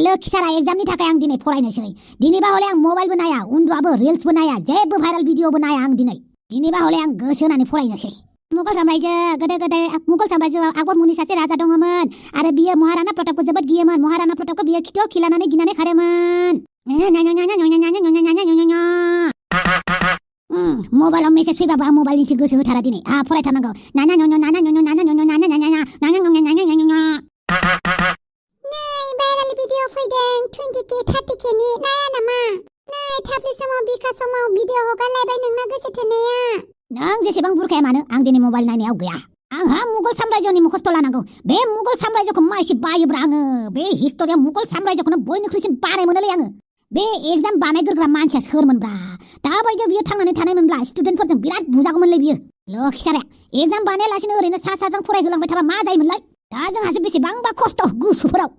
लोखिसारा एग्जामनि थाखाय आं दिनै फरायनोसै। दिनैबा हले आं मबाइलबो नाया, उन्दुआबो, रिल्सबो नाया, जेबो भाइरेल भिडिअबो नाया आं दिनैबा हले आं गोसो होनानै फरायनोसै। मुगल साम्राज्यो गोदो गोदाय मुगल साम्राज्योआव आकबर मुंनि सासे राजा दङमोन आरो बियो महाराणा प्रतापखौ जोबोद गियोमोन। महाराणा प्रतापखौ बियो खिथुआव खिलानानै गिनानै खारोमोन। मबाइलाव मेसेज फैबाबो आं मबाइलनिसो गोसो होथारा दिनै। फरायथारनांगौ। भाइरेल भिडिअ फैदों 20k 30k नि नाया नामा? नै थाफ्लि समाव बिखा समाव भिडिअ हगारलायबाय नोंना गोसो थोनाया। नों जेसेबां बुरखाया मानो आं दिनै मबाइल नायनायाव गैया। आंहा मुगल साम्राज्योनि मुखस्थ लानांगौ। बे मुगल साम्राज्योखौ मा एसे बायोब्रा आङो। बे हिस्टरियाव मुगल साम्राज्योखौनो बयनिख्रुइसिन बानाय मोनोलै आङो। बे एग्जाम बानायग्रोग्रा मानसिया सोरमोनब्रा? दाबायदियाव बियो थांनानै थानायमोनब्ला स्टुडेन्टफोरजों बिराद बुजागौमोनलै बियो। लोखिसाराया एग्जाम बानायालासिनो ओरैनो सा साजों फरायहोलांबाय थाबा मा जायोमोनलाय? दा जोंहासो बेसेबांबा खस्थ गुसुफोराव।